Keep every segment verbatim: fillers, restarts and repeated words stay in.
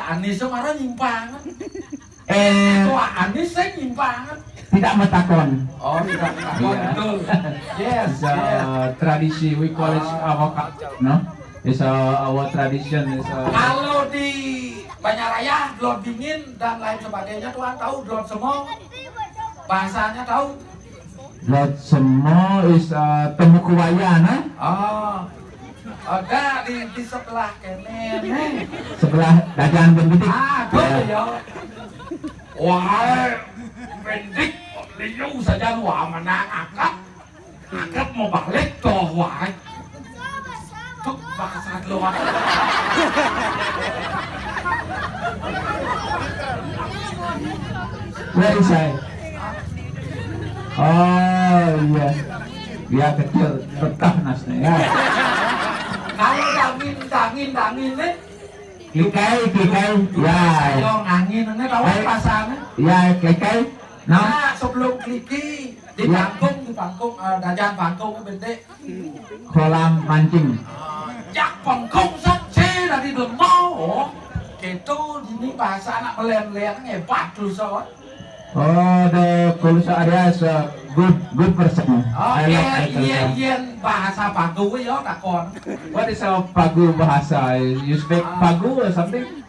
Anis mara nyimpang. Eh, Wah, Anis sing nyimpang. Tidak matakon. Oh, tidak matakon, iya, betul. Yes, bisa, yes. Tradisi, we call it, ah, our culture, no? It's a, our tradition, it's a... Kalau di Banjaraya, dlot dingin dan lain sebagainya, Tuan tahu dlot semo? Bahasanya tahu? Dlot semo is, uh, temu kuwaya, no? Oh. Ada di, di sebelah kene, nih. Sebelah dagangan Bang Bedik. Ah, tuh, ya. Wah, Bedik, liu saja wah menang akad. Akad mau balik tuh, wah. Tuh, bahasa luar. Where is I? Oh, iya. Ya, kecil, betah nasnya, ya. Kalau dangin, dangin, dangin, nih. Klikai, klikai. Ya. Ayo, angin, ini tahu bahasanya? Ya, klikai. Nah, sebelum kliki, di pangkung, di pangkung, eh, dajan pangkung, bentik. Kolam mancing. Jak pangkung saja dari demo. Oh, gitu, ini bahasa anak melen-melen, hebat, lu, so. Oh, the Kulusa area is a good, good person. Oh, I love, iya, I love, iya, them. Iya, bahasa Pagu ya, takon. What is a Pagu bahasa? You speak Pagu or something?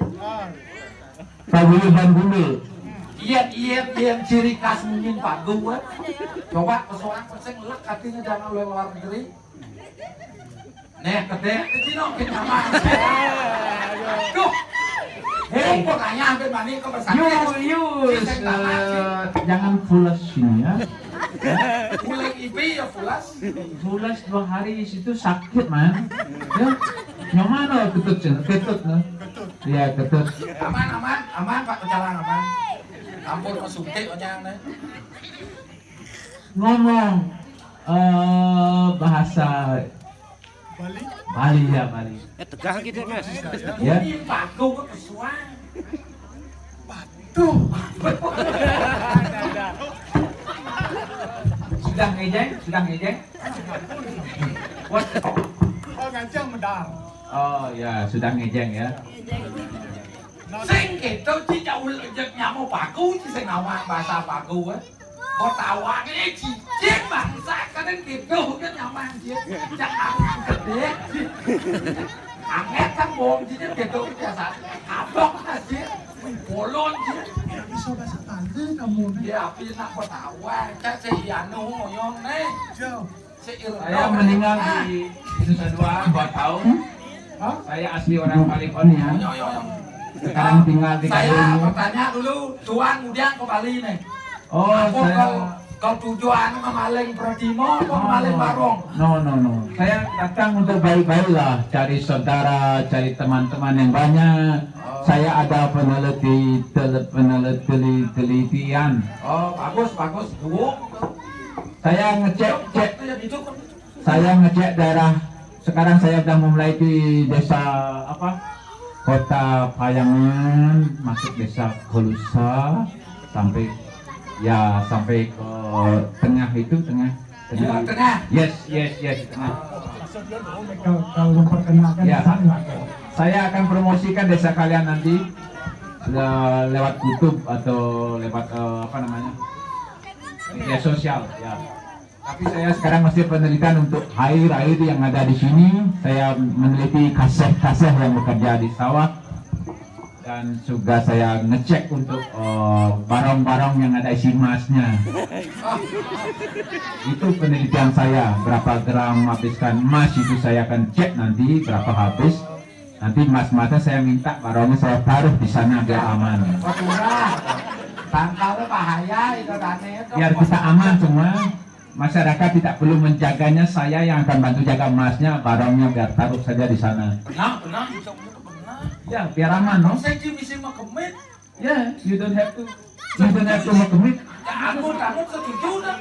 Paguyuban gundul. Iya, iya, iya, ciri khas mungkin Pagu, eh. Coba ke seorang persing, lek katanya jangan luar, luar negeri. Nih, gede, di sini oke nyaman. Duh. Hei, kok nanya hampir mani ke bersatu? You, you, uh, jangan pulas sini ya. Mulai ibi ya pulas. Pulas dua hari di situ sakit, man. Ya. Nyaman loh, ketut, ketut, no. Iya, ketut. Aman, aman, aman, Pak Pecalang, aman. Ampun, kok suntik, onyang, nih. Ngomong, eh, bahasa Bali? Bali, ya, Bali. Eh, tegah gitu, Mas. Ya. Ini Pagu ke pesuan. Tuh. Sudah ngejeng, sudah ngejeng. What? Oh, ngajeng medal. Oh, ya, sudah ngejeng, ya. Sing gitu, ci, cak ulek jek nyamuk Pagu, ci, sing ngawang bahasa Pagu, eh. Kok tawake cicing bangsa, kadang gitu kan nyaman dia. Jangan gede. Anget kan bom dia gitu biasa. Kabok aja. Wih, bolon dia. Bisa bahasa tante kamu nih. Ya, tapi nak ketawa. Cak si Yanu ngoyong nih. Jauh. Saya meninggal di Nusa Dua dua tahun. Hah? Saya asli orang California. Yo, yo, yo. Sekarang tinggal di Saya Kalungu. Bertanya dulu, Tuan kemudian ke Bali nih. Oh, apa saya kalau, kalau tujuan memaling pertimo atau memaling barong? No, no, no. Saya datang untuk baik-baik lah, cari saudara, cari teman-teman yang banyak. Oh. Saya ada peneliti, tele-, peneliti, telitian. Oh, bagus, bagus. Duo. Saya ngecek, cek. Itu ya, itu kan. Saya ngecek daerah, sekarang saya sudah memulai di desa apa? Kota Payangan, masuk desa Kolusa, sampai, ya, sampai ke tengah itu, tengah, tengah. Tengah. Yes, yes, yes, tengah. Kalau, kalau memperkenalkan, ya, di sana, kok. Saya akan promosikan desa kalian nanti le-, lewat YouTube atau lewat, eh, apa namanya? Media sosial, ya. Tapi saya sekarang masih penelitian untuk air-air yang ada di sini. Saya meneliti kaseh-kaseh yang bekerja di sawah dan juga saya ngecek untuk, eh, barong-barong yang ada isi emasnya. Itu penelitian saya, berapa gram habiskan emas itu saya akan cek nanti berapa habis. Nanti emas-emasnya saya minta barongnya saya taruh di sana biar aman. Waduh, tangkalnya bahaya itu, tane itu. Biar kita aman semua. Masyarakat tidak perlu menjaganya, saya yang akan bantu jaga emasnya, barongnya biar taruh saja di sana. Benar, benar, itu benar. Ya, biar aman, no? Saya di misi mekemit. Yeah, you don't have to. You don't have to mekemit. Ya, aku, aku setuju dah.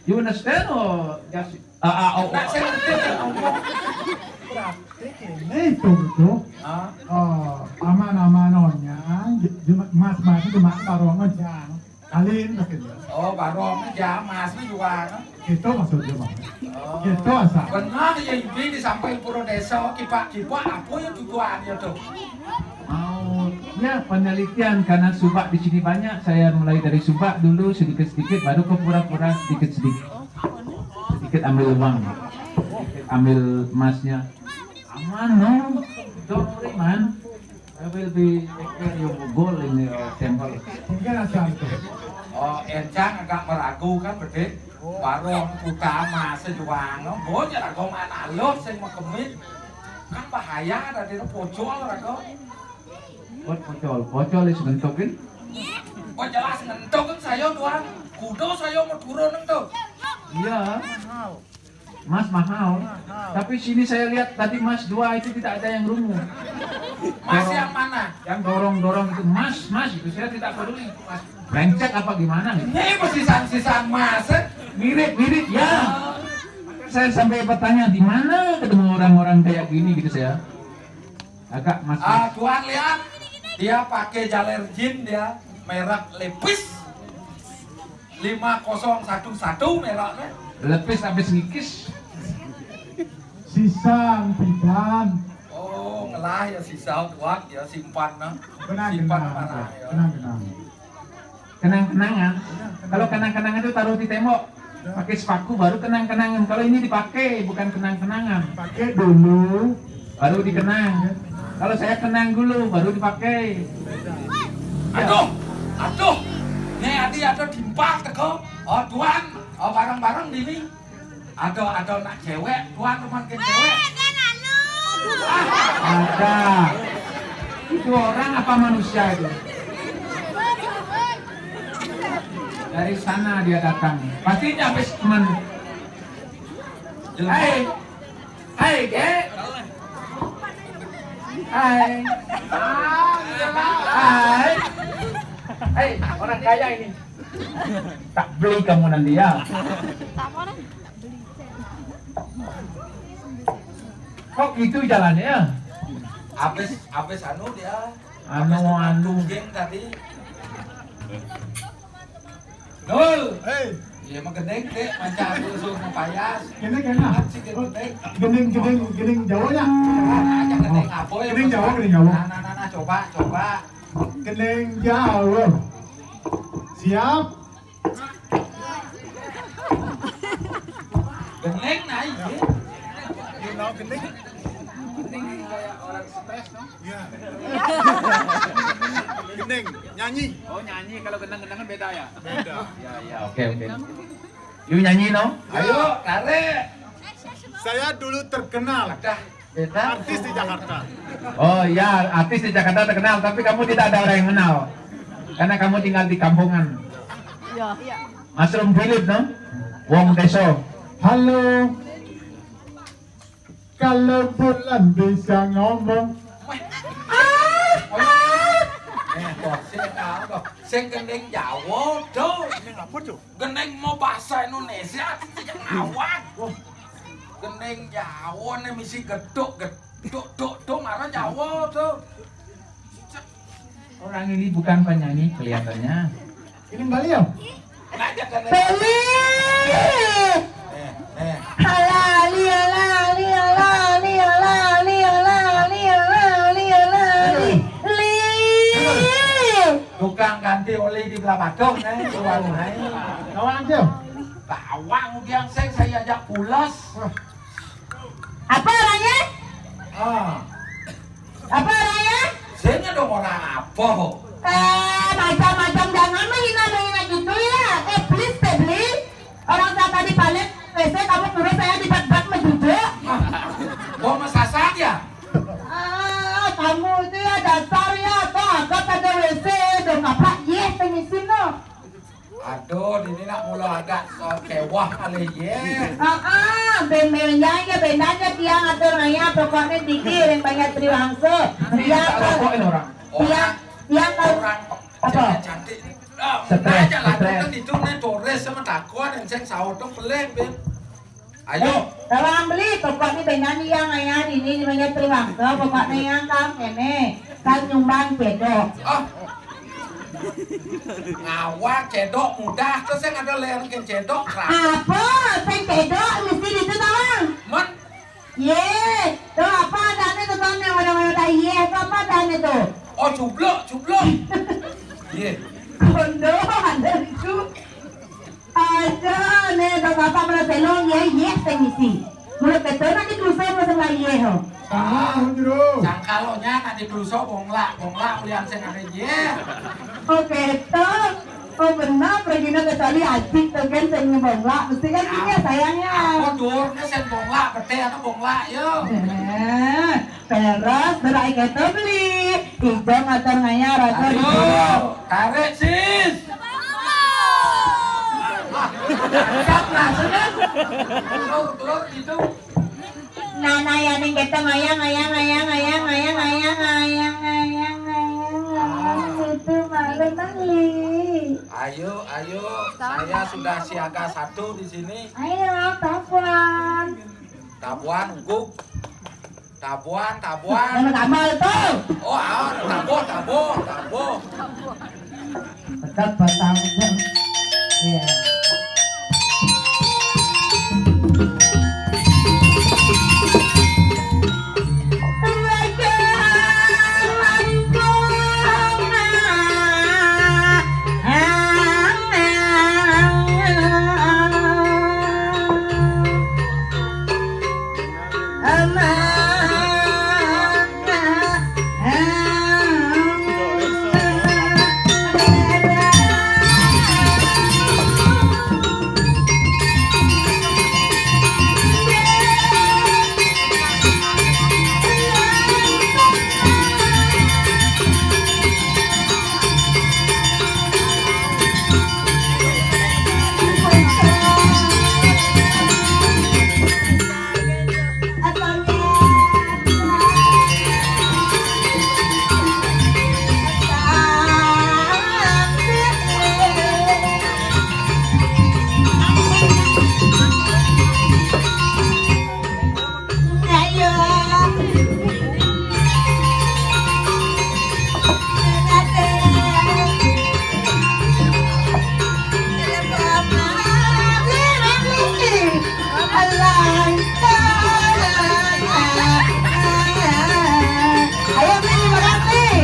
You understand or just, ah, ah, oh, oh. Nah, saya ngerti yang ngomong. Berarti ini itu, gitu. Hah? Oh, aman-aman, onya, j-, j-, mas-mas itu mak barong aja. Kalin, gitu. Oh, barong aja, mas itu juga, no? Gitu maksudnya, Bang. Oh. Gitu asal. Benar ya, ini disampaikan pura desa, kipak-kipak, apa ya tujuannya tuh? Mau Ya, penelitian, karena subak di sini banyak, saya mulai dari subak dulu sedikit-sedikit, baru ke pura-pura sedikit-sedikit. Sedikit ambil uang, sedikit ambil emasnya. Aman, no? Don't worry, man. I will be take care your gold in your temple. Mungkin asal itu. Oh, encang agak meragu kan, Bedé? Warung utama sejuang, bocah rago mana lo sing makemit. Kan bahaya, tadi pocol rago. Buat pocol, pocol is ngentukin. Oh, jelas ngentuk kan saya, Tuan. Kudo saya mau turun ngentuk. Iya. Mas mahal. Tapi sini saya lihat tadi mas dua itu tidak ada yang rungu. Mas Dorong. Yang mana? Yang dorong-dorong itu, "Mas, mas," itu saya tidak peduli. Mas, brengsek apa gimana? Ini pesisang-sisang mas, eh? Mirip-mirip, ya. Saya sampai bertanya, "Di mana ketemu orang-orang kayak gini?" gitu saya. Agak mas, ah, mas. Tuan lihat, dia pakai jaler jin dia, merek Levi's. Lima kosong satu satu mereknya. Levi's habis ngikis. Sisang, Pidan. Oh, ngelah ya sisang, Tuan, ya simpan, nah. Kenang, simpan kenang, mana, ya. Kenang, kenang. Kenang-kenangan. Kenang-kenangan. Kalau kenang-kenangan itu taruh di tembok. Pakai sepaku baru kenang-kenangan. Kalau ini dipakai, bukan kenang-kenangan. Pakai dulu. Baru dikenang. Kalau saya kenang dulu, baru dipakai. Aduh, aduh. Nih, adi ada dimpak teko. Oh, Tuan. Oh, bareng-bareng dini. Ada, ada nak cewek, Tuan, teman ke cewek. Ada. Itu orang apa manusia itu? Dari sana dia datang. Pasti dia habis teman. Hai. Hai, Kek. Hai. Hai. Hai, orang kaya ini. Tak beli kamu nanti ya. Kok gitu jalannya? Habis, habis anu dia. Anu, habis tukang anu. Geng tadi. Dul. Hei. Iya, emang gendeng, Dek. Manca aku suruh mau payas. Gendeng enak. Kan si gendeng. Gendeng, gendeng, gendeng Jawa ya? Nah, aja gendeng apa ya? Gendeng Jawa, gendeng Jawa. Nah, nah, nah, nah, coba, coba. Gendeng Jawa. Siap. Gendeng, nah, iya. You know gendeng? Gendeng kayak orang stres, no? Iya. Gendeng, nyanyi. Oh, nyanyi. Kalau gendeng-gendeng kan beda ya? Beda. Ya, ya, oke, oke. You nyanyi, no? Ayo, tarik. Saya dulu terkenal. Ada. Beda. Artis di Jakarta. Oh, ya, artis di Jakarta terkenal, tapi kamu tidak ada orang yang kenal. Karena kamu tinggal di kampungan. Iya. Mushroom Philip, no? Wong Deso. Halo. Kalau bulan bisa ngomong. Weh. Eh, kok sing apa? Sing gendeng Jawa, Do. Gendeng apa, Do? Gendeng mau bahasa Indonesia, tidak ngawat. Gendeng Jawa nih misi geduk, geduk, duk, duk, marah Jawa, Do. Orang ini bukan penyanyi kelihatannya. Ini Bali ya? Bali. Eh, eh. Halali, halali, halali, halali, halali, halali, halali, halali. Li. Tukang ganti oli di Blabadong, eh, tuan, eh. Kawan aja. Bawang udiang sing saya ajak pulas. Apa orangnya? Ah. Apa orangnya? Sing dong orang apa? Eh, macam-macam, jangan menghina-menghina gitu ya. Eh, please, Febri. Orang saya tadi balik W C, kamu nyuruh saya dibat-bat menjujur. Ah, mau mesasat ya? Ah, kamu itu ya dasar ya, toh agak ada W C, dong apa? Yes, permisi no. Aduh, ini nak mula agak so kewah kali ye. Ah, ah, ben-, ben-, ya, ya, bendanya tiang atur naya, pokoknya dikir yang banyak triwangsu. Nanti ya, tak rokokin orang. Tiang, tiang kalau orang apa? Cantik. Ah, stres, aja lah, stres. Kan itu nih Torres sama Takwa dan saya sahur tuh peleh, Ben. Ayo. Eh, orang beli, pokoknya bendanya yang ayah ini namanya triwangsa, pokoknya yang kang ini, kang nyumbang cedok. Ah. Ngawak cedok mudah, terus yang ada leher ke cedok, Kang. Apa? Sing cedok mesti itu tawang. Men. Ye, tuh apa adanya tuh, Ton, yang mana-mana dah ye, itu apa adanya tuh? Oh, cubluk, cubluk. Iya. Kondo, ada itu. Aja, né, dong apa mana pelong, ya, iya, sing isi. Menurut kita nanti kelusa masa lagi, ya, ho. Ah, Jero. Sangkalonya nanti kelusa bonglak, bonglak belian sing ada, iya. Oke, toh. Oh, benar, pergi kecuali ajik tuh kan, sing bonglak. Mesti kan, iya, sayangnya. Aku durnya sing bonglak, betul, anak bonglak, yo. Eh. Terus, berai keto beli. Ijo ngatur ngayah, raja di Ayo, tarik, sis. Siap, nah, seneng. Telur, telur, itu. Nah, nah, ya, ning keto ngayah, ngayah, ngayah, ngayah, ngayah, ngayah, ngayah, ngayah, ngayah, ngayah. Itu malu, Mang Li. Ayo, ayo. Saya sudah siaga satu di sini. Ayo, telepon. Tabuan, guk. Tabuan, tabuan. Nama tambal tuh. Oh, ah, tabuh, tabuh, tabuh. Tetap batang. Iya. Ayo, Bli, makasih.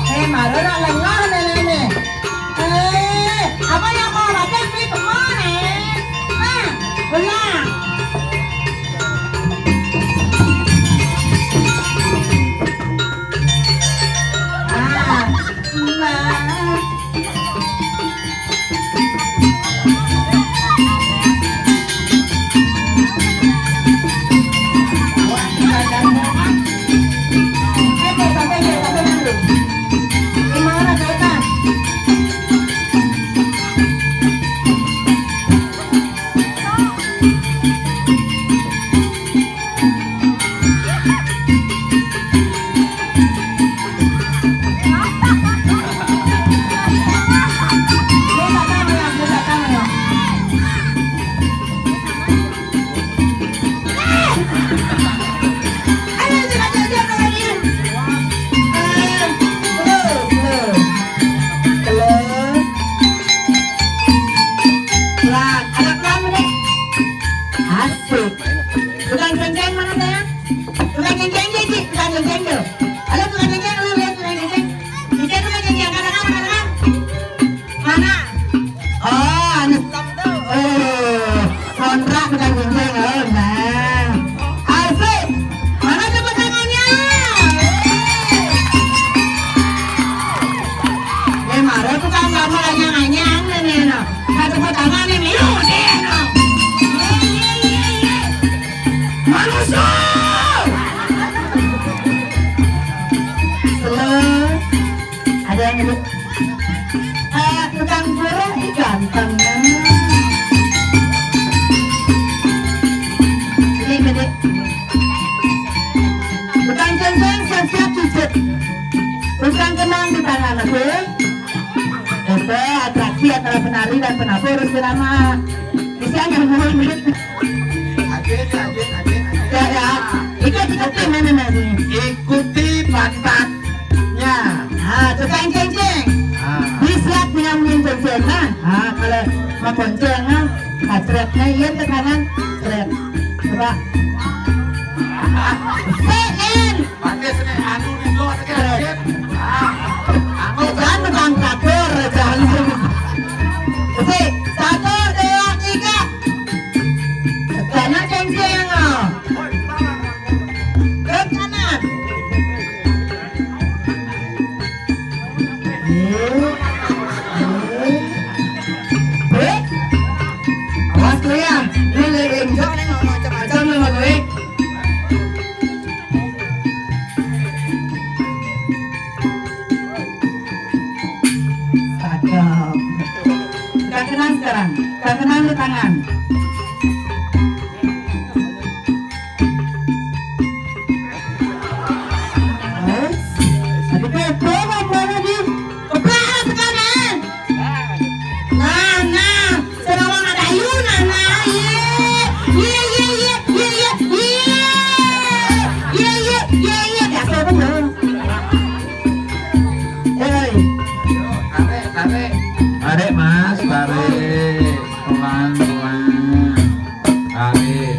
Eh, mara nak lengah nenek ni. Eh, apa yang kau rasa duit semua ni? Ah, ulang. Ah, ma. Asik. Tukang kenceng mana, sayang? Tukang kenceng, Cik, Cik. Tukang kenceng tuh. Halo, tukang kenceng, lu lihat tukang kenceng. Cik, tukang kenceng, kadang-kadang, kadang-kadang. Mana? Oh, anu. Oh, kontrak tukang kenceng, oh, nah. Asik. Mana tepuk tangannya? Eh, mara tukang gambar anyang-anyang nih, no. Nah, tepuk tangan nih, nih. Yuk, nih, no. Ye, ye, ye, ye. Manusia. Slow. Ada yang hidup. Eh, tukang gurih, ih, ganteng. Ini gede. Tukang kenceng siap-siap pijet. Tukang kenang di tangan, oke? Oke, atraksi antara penari dan penabur harus drama. Bisa nyambung. Agen, agen, agen, agen. Ya, ya. Ikut, ikut, ini, ini, ini. Ikuti pantatnya. Ah, tukang kenceng. Ah. Bisa nyambung kenceng, nah. Ah, kalau mau kenceng, ah. Nah, Ian ke kanan. Seret. Coba. Ian. Pakai sini, anu di luar, seret. Ah, anu. Eh, jangan megang catur, jangan. Sik, satu, dua, tiga. Sekarang kenceng, oh. Ke kanan. Eh, eh. Eh? Awas lu ya, lu leleng. Jangan ngomong macam-macam lu sama gue. Cakep. Ke kanan sekarang. Ke kanan lu tangan. Aduh, pepe, pepe, pepe, di. Pepe, sekarang. Nah, nah, sekarang ada ayu, nah, nah, iya. Iya, iya, iya, iya, iya, iya. Iya, iya, iya, iya, biasa bener. Hei. Tarik, tarik. Tarik, Mas, tarik. Pelan, pelan. Tarik.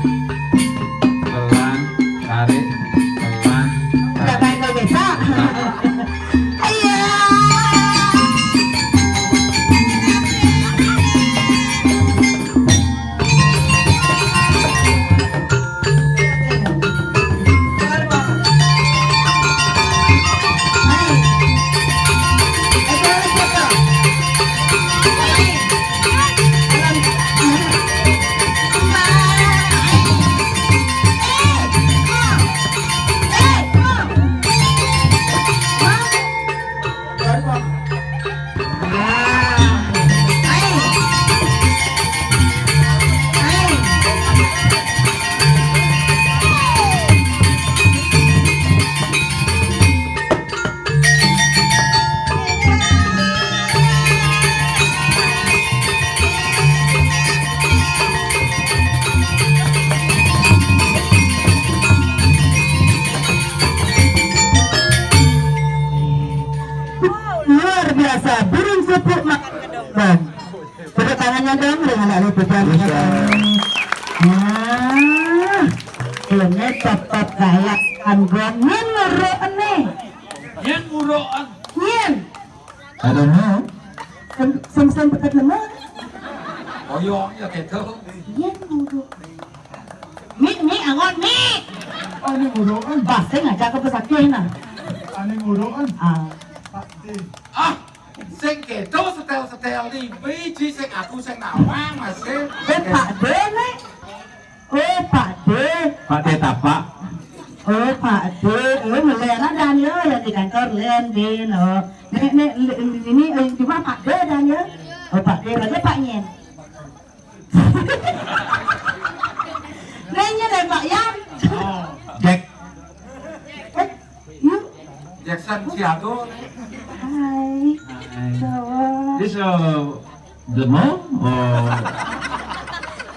Pelan, tarik. Pelan, tarik. Pelan. Iya. Wow, luar biasa, burung sepuk makan kedondong. Tepuk tangannya dong dengan anak muda. Nah, ini tetap galak kan gua ngenero nih. Yen murokan. Yen. Aduh, no. Sem sem sem pekat lemah. Oyong ya gitu. Yen murokan. Mik, mik, angon, mik. Ani murokan. Bah, sing aja ke pesakit nah. Ani murokan. Ah. Pak D. Ah, sing kedo setel-setel di biji sing aku sing nawang masih. Eh, Pak D nih. Oh, Pak D. Pak D tapak. Oh, Pak D. Oh, melen ada nih, oh, yang di kantor len, Din, oh. Nek, nek, ini, eh, cuma Pak D ada nih. Oh, Pak D aja Pak Nyen. Nanya deh, Pak Yan. Jack. Eh, yuk. Jackson Siago. Hai. Hai. Cowok. This, uh, the mall? Or...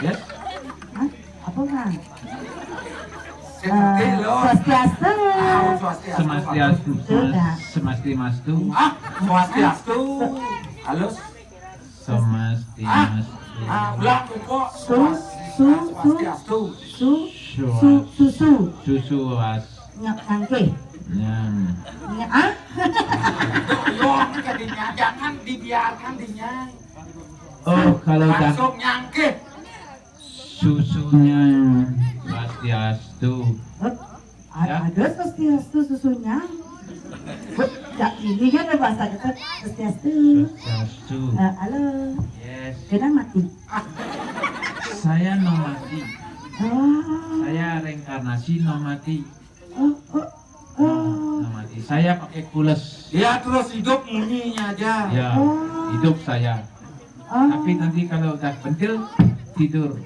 Yes? Hah? Apa, Bang? Sing ngerti, Eh, lho. Swastiastu. Ah, swastiastu. Semastiastu. Sudah. Semasti mastu. Ah, swastiastu. Halus. Semasti ah, mastu. Ah, ulang, Koko. Su, Swas-, su, ah, su. Swastiastu. Su, su, Swas-, susu. Susu was. Nyak, nyangke. Nyang. Nyak, ah? Yo, jadinya jangan dibiarkan dinyang. Oh, kalau tak langsung nyangke. Susunya swastiastu. Hah? A-, ya. Ada swastiastu susunya. Ya, ini kan ada bahasa kita swastiastu. Swastiastu. Eh, halo. Yes. Kena mati. Saya no mati. Oh. Saya reinkarnasi no mati. Oh, oh, oh. No, no mati. Saya pakai kules. Ya, terus hidup munyinya aja. Ya, oh. Hidup saya. Oh. Tapi nanti kalau udah pentil, tidur.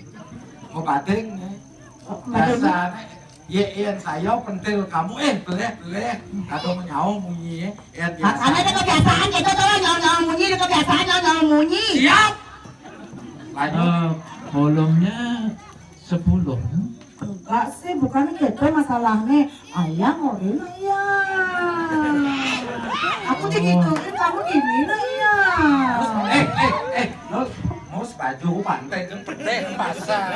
Oh, bating, ya. Oh, bating. Biasa, nek, ye, yen saya pentil kamu, eh, beleh, beleh. Atau menyau munyi, ya. Yen biasa. Makanya ada kebiasaan gitu, tuh, nyau-nyau munyi, ada kebiasaan nyau-nyau munyi. Siap. Lanjut. Eh, volumenya sepuluh. Enggak sih, bukan gitu masalahnya. Ayah ngobrol, iya. Aku digituin, kamu gini, nah, iya. Eh, eh, eh, lo mau sepatu? Baju pantai kan pedih pasar.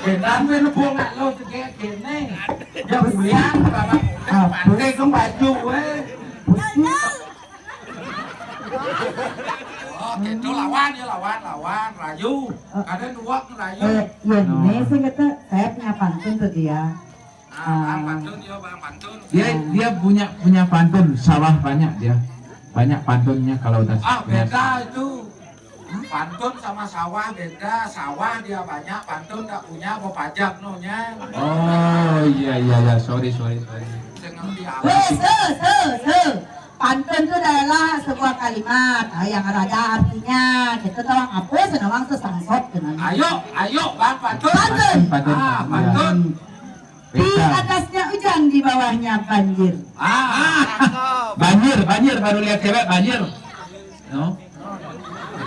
Bendan wé nebung nak lo tegek kene. Ya bulian, Bapak. Apa? Pantai kan baju wé. Oh, gitu lawan ya, lawan, lawan, rayu. Ada dua rayu. Eh, ya, ini sih kata saya punya pantun tuh dia. Ah, ah, pantun ya, Bang, pantun. Dia, dia punya, punya pantun, sawah banyak dia. Banyak pantunnya kalau udah. Ah, beda itu. Pantun sama sawah beda. Sawah dia banyak, pantun tak punya, mau pajak no nya. Oh, iya, iya, iya. Sorry, sorry, sorry. Saya ngerti apa. Hei, se, se, se. Pantun itu adalah sebuah kalimat, ah, yang ada artinya. Kita tahu apa, senawang sesangsot dengan. Ayo, ayo, Bang, pantun. Pantun. Pantun, pantun. Ah, pantun. Di atasnya hujan, di bawahnya banjir. Ah, banjir, banjir, baru lihat cewek banjir. No?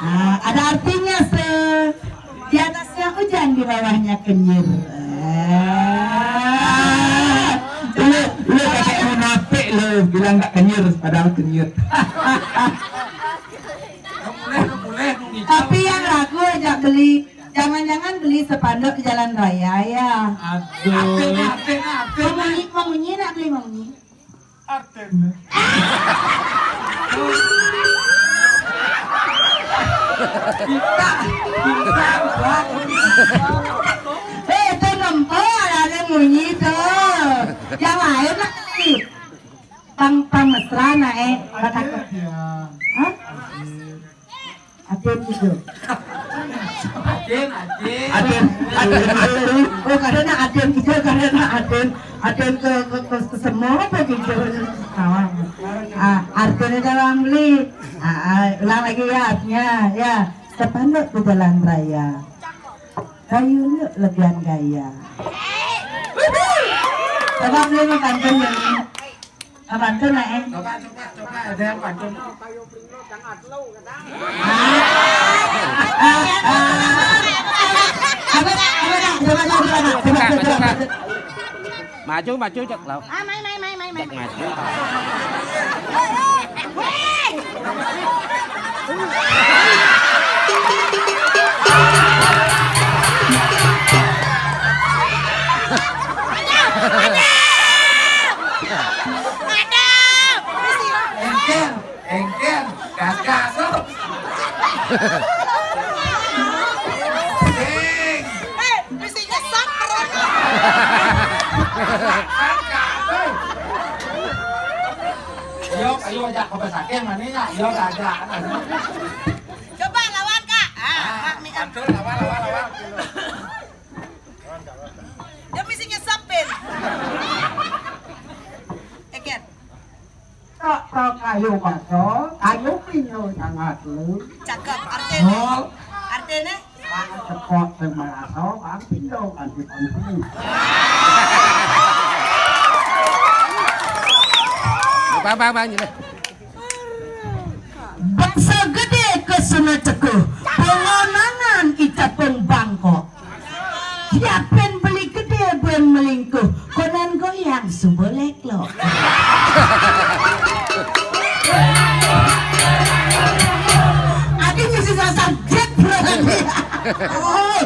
Ah, ada artinya, se. Di atasnya hujan, di bawahnya kenyir. Ah. Lu, lu pakai munafik lu, bilang tak kenyir, padahal kenyir. Tapi yang ragu aja beli. Jangan-jangan beli spanduk di jalan raya ya. Aduh. Artinya, artinya, artinya. Mau munyi, mau munyi nak beli, mau munyi. Artinya. Kita, kita, Bang. Eh, itu nempo ada yang munyi tuh. Yang lain nak beli. Pang, pang mesra nak, eh. Hah? Aden gitu. Aden, Aden. Aden, Aden. Oh, karena Aden gitu, karena Aden, Aden ke, ke, ke, ke semua apa gitu. Tawang. Ah, artinya dalam beli. Ah, ah, ulang lagi ya artinya, ya. Sepanduk di jalan raya. Kayu yuk lebihan gaya. Coba beli makan tuh. Apa tuh, nak, eh? Coba, coba, coba, ada yang pantun. Ah, ah, ah. Apa, apa, nak? Coba, coba, coba, nak. Coba, coba, coba. Maju, maju, cek, lau. Ah, mai, mai, mai, mai, mai. Cek, maju. Engker, engker, kagak tuh. Sing. Eh, mesti nyesap, bro. Kagak tuh. Yo, ayo ajak ke pesakit mana ya? Yo, kagak. Coba lawan, Kak. Ah, Kak Mika. Aduh, lawan, lawan, lawan. Dia mesti nyesapin. Eket. Tok, tok, kayu baso, kayu pinyo sangat lu. Cakep. Artinya? Nol. Artinya? Bang cepot sing melaso, bang pindo ganti penting. Bang, bang, bang, ini. Bangsa gede ke Sungai Cekuh, pengonangan icapung bangkok. Siapin beli gede buen melingkuh, konan goyang sumbolek lo. Adi mesti sasar jet berarti. Oh.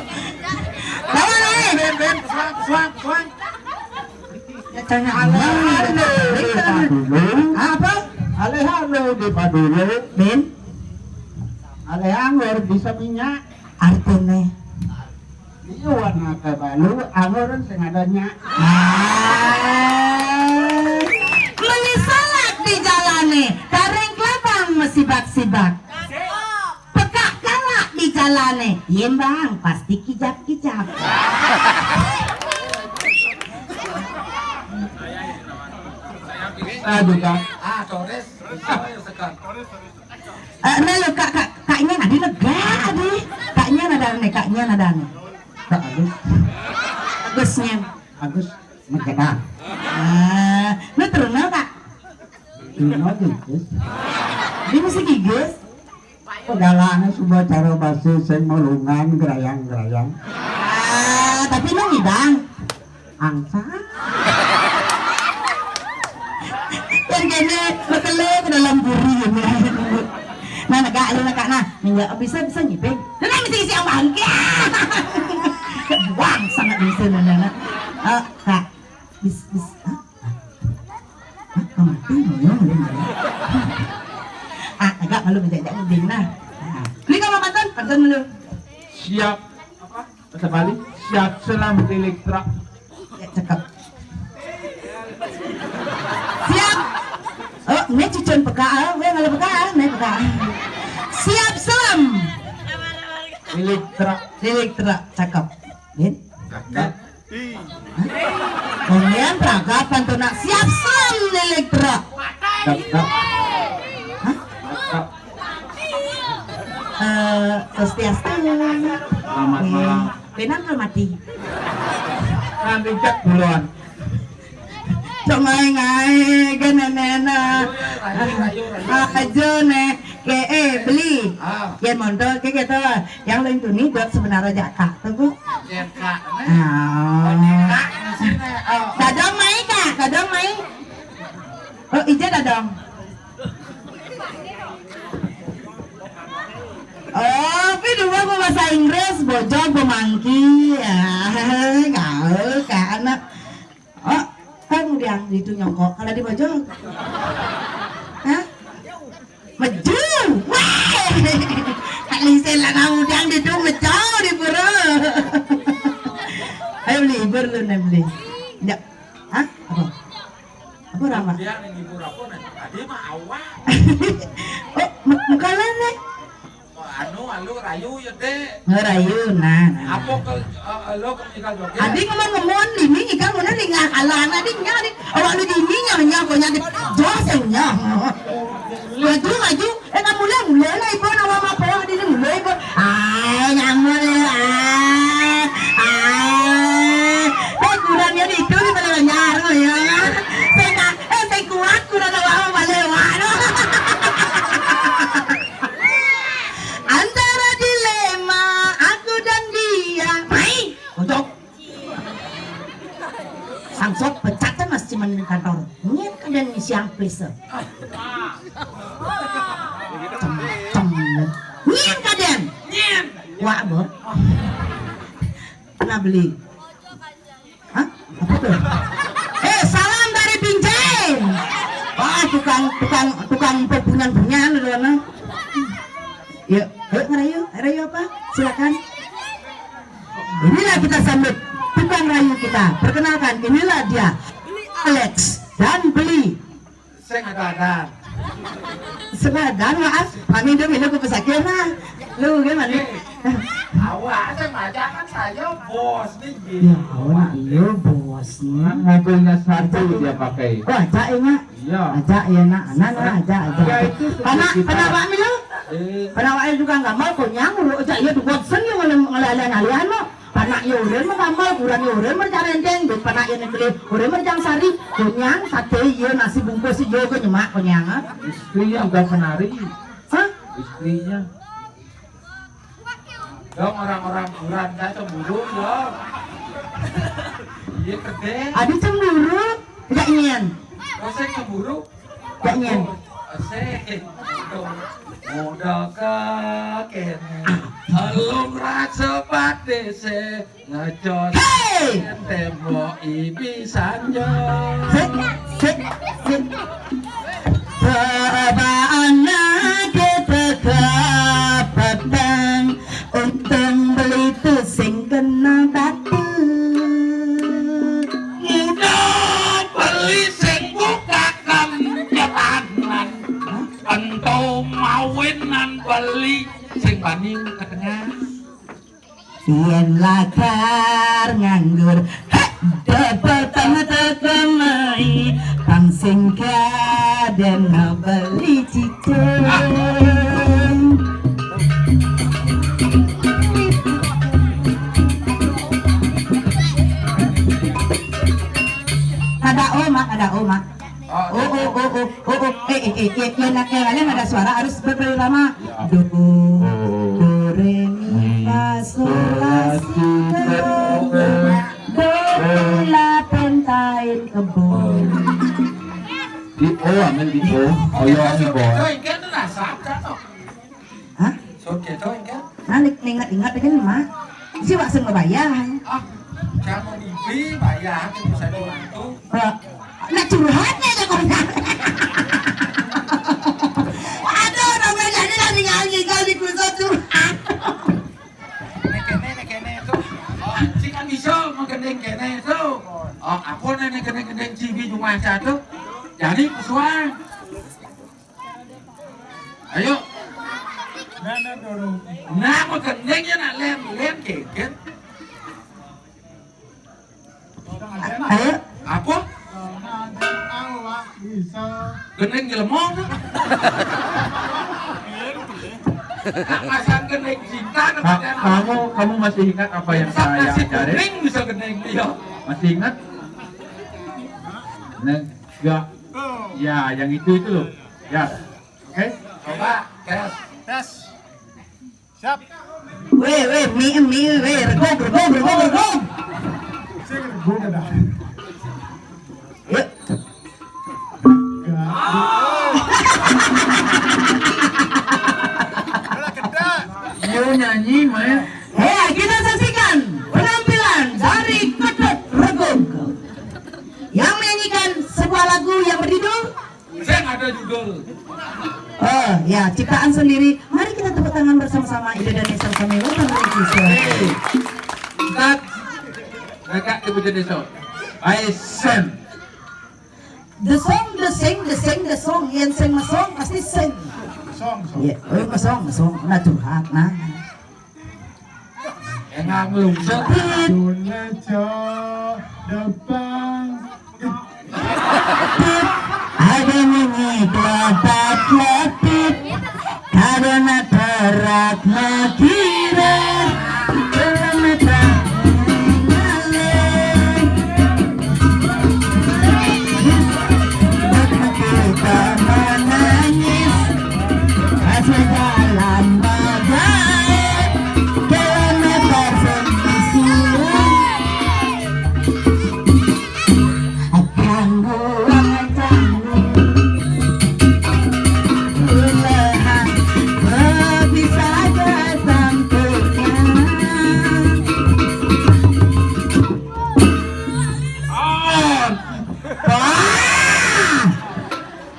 Lawan, eh. Ben, ben, pesuang, pesuang, pesuang. Ya, tanya. Alehano di Padulu. Apa? Alehano di Padulu. Ben? Aleh anggur bisa minyak. Artine? Iya, warna ke balu, anggur sing adanya. Ah. Meni salak di jalane, kareng kelabang mesibak-sibak. Pekak kalak di jalane, yembang pasti kijap-kijap. Bisa juga. Ah, Torres. Bisa ya, segan. Eh, nah, lo, Kak, Kak, Kaknya nadi lega, di. Kaknya nada nih, Kaknya nada nih. Kak Agus. Agusnya. Agus, megedang. Ah, lo terus, Kak? Terus, Agus. Dia mesti gigus. Pegalane suba cara basa sing melungan gerayang-gerayang. Ah, tapi emang ngidang. Angsa. Kan kene, bekele ke dalam buri ini. Nah, negak lu, negak, nah. Nggak bisa, bisa ngiping. Nah, nah, Si siang bangke. Buang sangat di sana, anak. Eh, Kak. Bis, bis. Hah? Hah? Kemati ngoyong dia. Ah, agak malu menjajak ngeling lah. Ah. Beli kamu pantun, pantun dulu. Siap. Apa? Bahasa Bali. Siap selam lilik truk. Ya, cakep. Siap. Oh, ini cucun peka, ah. Weh, kalau peka, ah, ini peka. Siap selam. Lilik truk. Lilik truk, cakep. Din? Cakep. Hah? Kemudian peragapan tuh nak siap selam lilik truk. Dap, dap. Hah? Dap, dap. Eh, Swastiastu. Selamat malam. Penan kalau mati. Nanti cek duluan. Cuma ngai gana nena. Aja nih ke eh beli. Ah. Yang mondol ke gitu. Yang lain tuh nih dot sebenarnya jaka tuh bu. Jaka. Ah. Jaka di sini. Oh. Dadong mai kak, dadong mai. Oh ija dadong. Oh, tapi dua bahasa Inggris, bojong, pemangki, ya, gaul, kanak. Oh, kan udah itu nyongkok, kalau di bojong, hah? Meju, wah, kali saya lah kamu udah itu meju di pura. Ayo beli, ibur lu nih beli. Ya, hah? Apa? Apa orang, Pak? Dia yang ngibur aku nih. Tadi mah awak. Oh, mu- mukalan nih. Oh, anu, alu rayu ya, Dek. Ngerayu, nah. Nah. Apa ke eh, lo ke ikal joget? Adi ngomong-ngomong, dini ikal mana nih nggak kalah, adi nyari. Awak lu dini nyari nyari kok nyari. Jos yang nyari. Maju, maju. Eh, nak mulai, mulai lah ibu, nak mama apa di sini mulai ibu. Ai, ngamuk ya. Ai. Ai. Eh, kurangnya di itu di mana banyak ya. Saya tak, eh, saya kuat kurang ada apa balik wak. Antara dilema aku dan dia. Mai, untuk Sangsot pecat kan masih di kantor. Nyen kaden siang please. Cem cem. Nyen kaden. Nyen. Wah bo. Pernah beli. Hah? Apa tuh? Eh salam dari Binjai. Wah tukang tukang tukang pepunyan punyan udah. Yuk, yuk ngerayu, ngerayu apa? Silakan. Inilah kita sambut tukang rayu kita. Perkenalkan, inilah dia Alex dan Beli. Sing ada-ada. Sebadan maaf, kami udah minum ke pesakit nah. Lu gimana? Awak saya ngajak kan saya bos nih. Ya, awak iya bosnya. Mobilnya satu dia pakai. Oh, acak ya, Nyak? Iya. Acak ya, Nak. Nah, nah, acak, acak. Ya, itu sudah Panak, kita panak Pak Milo? Eh. Panak Pak Milo juga nggak mau, konyang, lu acak ya, tuh bosen ya, ngel- ngelalian-ngalian lo. Panak ya urin mau gamal, kurang ya urin mau carenteng, duit panak ya negeri, urin mau jang sari, konyang, sate, iya, nasi bungkus, iya, gue nyemak, konyang, ah. Istrinya udah penari. Hah? Istrinya. Dong orang-orang kurang dah cemburu dong. Iya gede. Adi cemburu, gak nyen. Kok saya cemburu? Gak nyen. Saya muda kakek. Belum rasa batis. Ngecos Hei! Tembok ibi sanjo. Sik, sik, sik. Coba anak kita ke petang untung beli tu sing kena batu. Muda beli sing buka kemjetanan. Ento mawinan beli sing bani ke tengah. Yen lakar nganggur, hek, dapat tengah kemai, pang sing kaden beli cicing. Kada oma, kada oma. Oh, oh, oh, oh, oh, oh, oh, eh, eh, eh, eh, eh, nak yang lain ada suara harus berbirama. Do, do, re, mi, fa, sol, la, si, do, do, do, la, pentain, kebun. Di O, amin di O. Oh, ya, amin, boy. Hah? Oke, tahu enggak? Nah, ning-, ninget-inget kan, Mak. Si wak sing ngebayang. Ah, kamu mimpi bayar ke bisa dibantu. Eh, nak curhatnya aja kau. Aduh, namanya jadi lah tinggal, tinggal di kursi curhat. Nek kene, nek kene tuh. Oh, si kan bisa mau gendeng kene tuh. Oh, apa nih nek gendeng-gendeng cibi cuma satu? Jadi pesuan. Ayo. Nah, mau gendeng ya nak lem, lem keket. Ayo. Apa? Gendeng jelema tuh. Nak pasang gendeng cinta. Ka-, kamu, kamu masih ingat apa yang saya ajarin? Kuning bisa gendeng dia. Masih ingat? Nah, ya. Ya, yang itu, itu loh. Ya. Oke? Coba, tes. Tes. Siap. Weh, weh, mi, mi, weh, regog, regog, regog, regog. Saya regog dah. Yuk. Yo nyanyi, Maya. Hei, kita saksikan penampilan dari Ketut Regog yang menyanyikan sebuah lagu yang berjudul Saya nggak ada judul. Oh, ya, ciptaan sendiri. Mari kita tepuk tangan bersama-sama Ida dan Nesa kami. Welcome to the show. Hey. Cut. Kakak ibu jenis so. Hai, Sen. The song, the sing, the sing, the song. Yang sing song pasti sing. Song, song. Iya, oh, song, song. Nah, curhat, nah. Enggak ngelungsur. Dunia depan. Ada nyanyi kelopak-kelopit, ada nak perak mekira, belum nak kita menangis. Masih dalam badai, kilometer sembilan. Tangguh, tangguh, Tuhan, kok bisa datang Tuhan? Oh. Wah.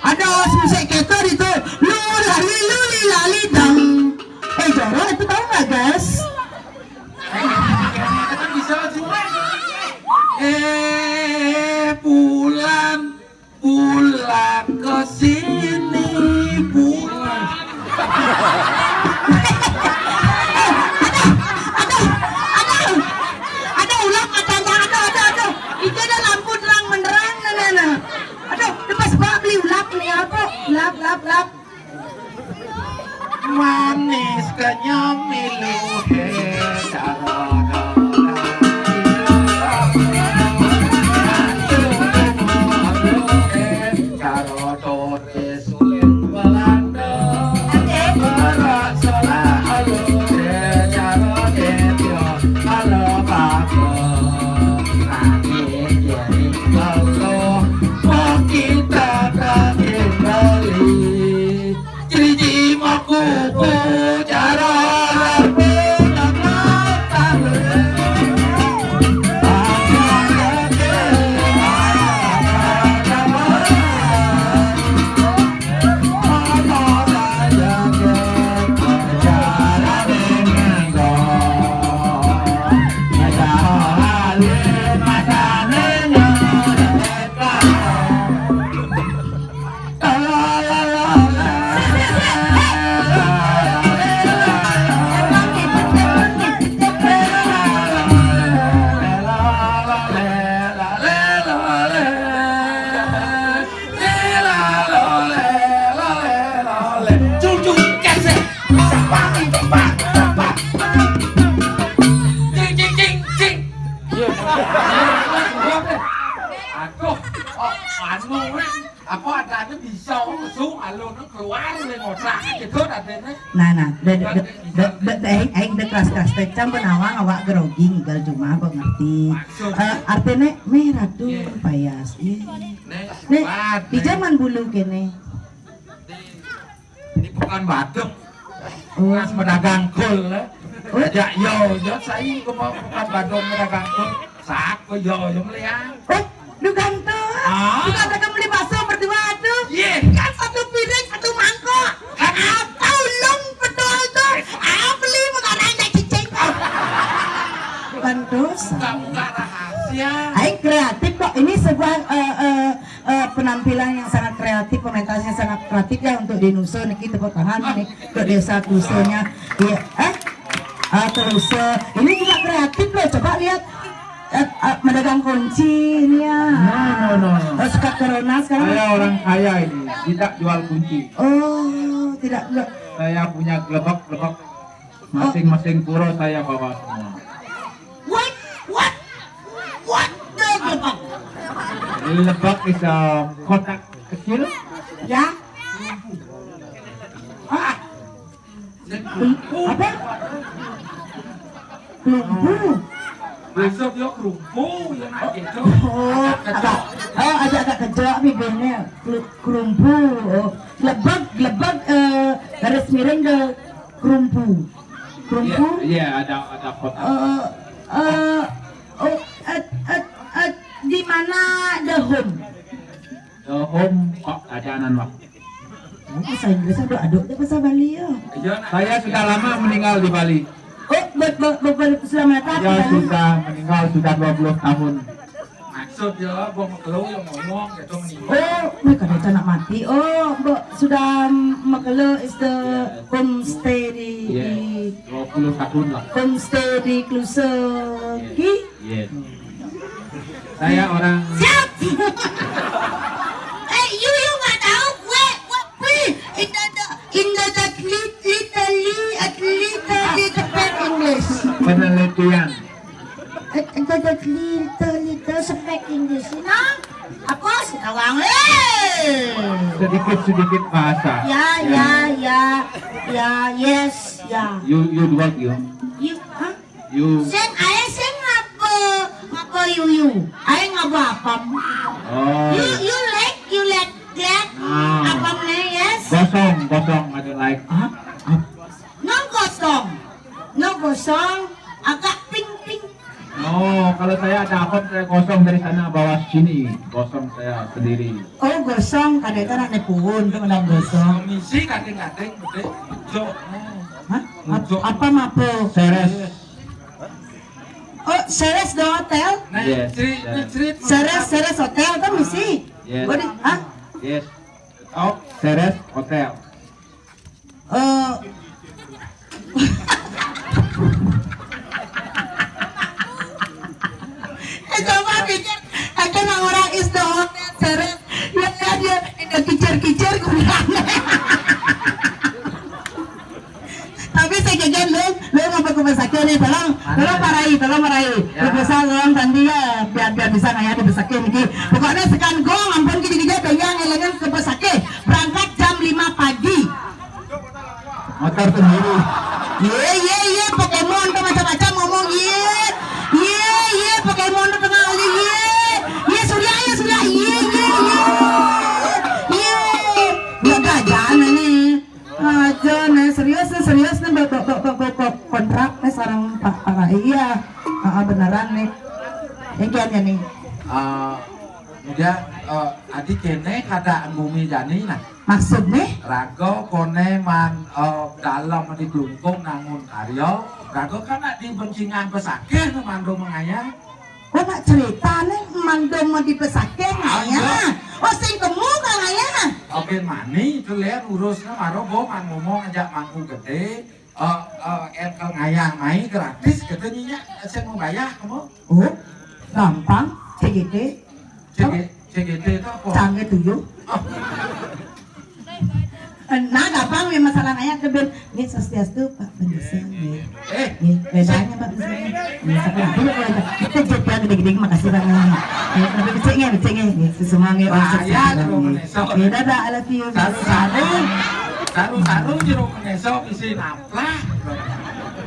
Ada musik keto itu. Lu lali, lu li lali dang. Eh, Joro, itu tahu nggak, guys? Eh, pulang, pulang ke sini, pulang. Aduh, aduh, aduh, aduh, ulap matanya, aduh, aduh, aduh. Itu ada lampu terang menerang, nah, nah, nah. Aduh, lepas bak beli ulap nih, apa? Ulap, ulap, ulap. Manis kenyem milu he, cara Aduh, oh, anu, apa adanya bisa langsung alun keluar oleh ngotak gitu adanya. Nah, nah, de-, de-, de-, de-, de-, de-, aing, aing de keras-keras teh can penawang awak grogi ngigal cuma apa ngerti. Maksud? Eh, artinya meh ratu. Iya. Payas. Iya. Nih, nih, kuat, di nih. Zaman bulu kene. Di, di Pekan Badung. Oh. Pas pedagang kul, eh. Ajak yo, yo, saya ke mau bukan badong mereka tu. Siapa yo, yo melihat? Oh, duh gantung. Ah. Suka mereka beli bakso berdua tu. Iya. Kan satu piring, satu mangkok. Apa ulung betul tu? Ah, beli makanan dah cicing. Bukan dosa. Buka-buka rahasia. Aing kreatif kok. Ini sebuah eh, eh, eh, penampilan yang sangat kreatif, pementasnya sangat kreatif ya untuk di Nusa niki, tepuk tangan nih untuk desa Nusa-nya. Iya, eh? Ah, Nusa. Ini juga kreatif loh. Coba lihat. Eh, eh, medagang kunci ini ya. No, no, no, no. Oh, suka corona sekarang. Saya orang kaya ini, tidak jual kunci. Oh, tidak enggak. Saya punya gelebak-gelebak, masing-masing pura saya bawa semua. What? What? What the gelebak? Gelebak is a kotak kecil. Ya. Ah. Apa? Kelumpu. Masuk yo kerumpu yo nak gitu. Oh, agak, oh, agak agak kejak bibirnya. Kelu- Kelumpu. Oh, lebek, lebek eh, garis miring ke kerumpu. Iya, Kerumpu. iya, ada ada kotak. Eh, eh, oh, eh, eh, eh, di mana the home? The home kok ajanan, Pak. Oh, bahasa Inggris aduh aduh dia bahasa Bali ya. Iya nak. Saya sudah lama meninggal di Bali. Oh, ber, ber, ber, ber, selamat Saya datang. sudah meninggal sudah dua puluh tahun. Maksud yo, gua mau keluar yo ngomong gitu mending. Oh, mereka ada anak mati. Oh, Mbok sudah makelo is the homestay di, di Iya, dua puluh tahun lah. homestay di Klusa. Ki? Yes. Saya orang Siap. Eh, you you nggak tahu gue gue gue in the the in the that little at little little bad English. penelitian. Eh, in the that little little speak English, you know? Apa sih tawang? Eh. Sedikit-sedikit bahasa. Ya, ya, ya, ya, yes, ya. You you do what you. You, huh? You Sing, aye sing ngapa? Ngapa yuyu? Aye ngapa apam? oh You, you like, you like, like Ah. apam ne, yes? Gosong, gosong ada like. Hah? Ap- No gosong. No gosong. Agak ping ping. Oh, kalau saya ada apa saya gosong dari sana bawa sini. Gosong saya sendiri. Oh, gosong kada itu anak nepun tu menang gosong. Misi kadang-kadang betul. Jo. Hah? Ap- Apa mapo? Seres. Oh, Seres the hotel? Nah, Yes, cerita yes. cerita. Seres, Seres hotel kan misi. Yes. What is, hah? Yes. Oh, Seres Hotel. Eh, eh, coba pikir, ada orang is the hotel Seres. Ya, ya, dia, dia kicir-kicir kurang. Tapi saya jajan lu, lu mau ke rumah sakit nih, tolong, tolong parai, tolong parai. Proposal tolong tadi ya, biar biar bisa nggak ya di rumah sakit nih. Pokoknya sekarang gong, ampun gini-gini, pengen ngelengan ke rumah sakit. Berangkat jam lima pagi. Motor sendiri. Ye ye ye, Pokemon tuh macam-macam ngomong ye. Ye ye, Pokemon tuh tengah hari ye. Ye Surya, ye Surya, ye ye ye. Ye. Nggak ada aja nih. Aja nih, serius nih, serius nih, bak, bak, bak, bak, bak, kontrak nih seorang Pak Pak Rai. Iya. Ah, beneran nih. Yang kiannya nih. Ah, udah eh, adi kene kada anggumi jani nah. Maksudnya? Raga kone man eh, dalam di glungkung nangun karya. Raga kan nak di bencingan pesakeh tu mandu mengayang. Oh, nak cerita nih, mandom mau dipesakeh ngaya. Oh, sing kemu kang ngaya. Oke mani itu lihat urusnya maro bo man ngomong aja mangku gede. Eh eh et ke ngayang mai gratis katanya sing mau bayar kamu. Oh, gampang. C G T. C G C G T itu apa? Canggih tujuh. Oh, Nah, gampang nih masalah ngaya ke ben. Ini swastiastu, Pak Bendesa. Nih. eh Nih, bedanya Pak Bendesa. Nih, satu lagi loh, kalau kita jawab yang gede-gede, makasih Pak. Nih, tapi beceknya, beceknya. Nih, semua nih, Bahaya tuh, Bendesa. Nih, dadah, I love you. Saru-saru, saru-saru jeruk meneso isi naplah.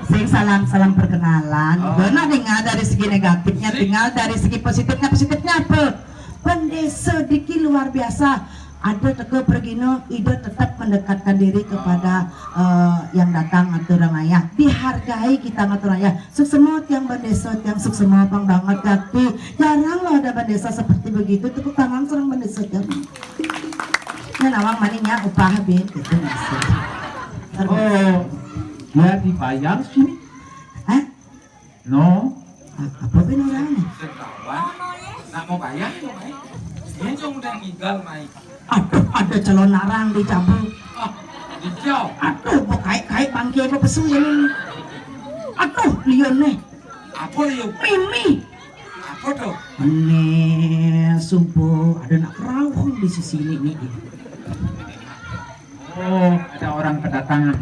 Sing salam salam perkenalan. Oh. Benar tinggal dari segi negatifnya, tinggal dari segi positifnya. Positifnya apa? Bendesa diki luar biasa. Ada teka pergina, ida tetap mendekatkan diri kepada eh, yang datang ngatur raya. Dihargai kita ngatur raya. Suksma tiang bandesa, tiang suksma pang banget gati. Jarang loh ada bandesa seperti begitu. Tepuk tangan serang bandesa tiang. Nya nawang mani nya upah bin gitu maksud. Oh, dia dibayar sini? Eh, No. apa bin orang ni? Sekawan, nak mau bayar tu mai. Dia cuma udah ninggal mai. Aduh, ada calon narang di Cabu. Ah, dijau. Aduh, kok kait-kait bangke apa pesu ini? Aduh, lion nih. Apa liu? Mimi. Apa tu? Ini subuh ada nak kerawang di sisi ini nih. Oh, ada orang kedatangan.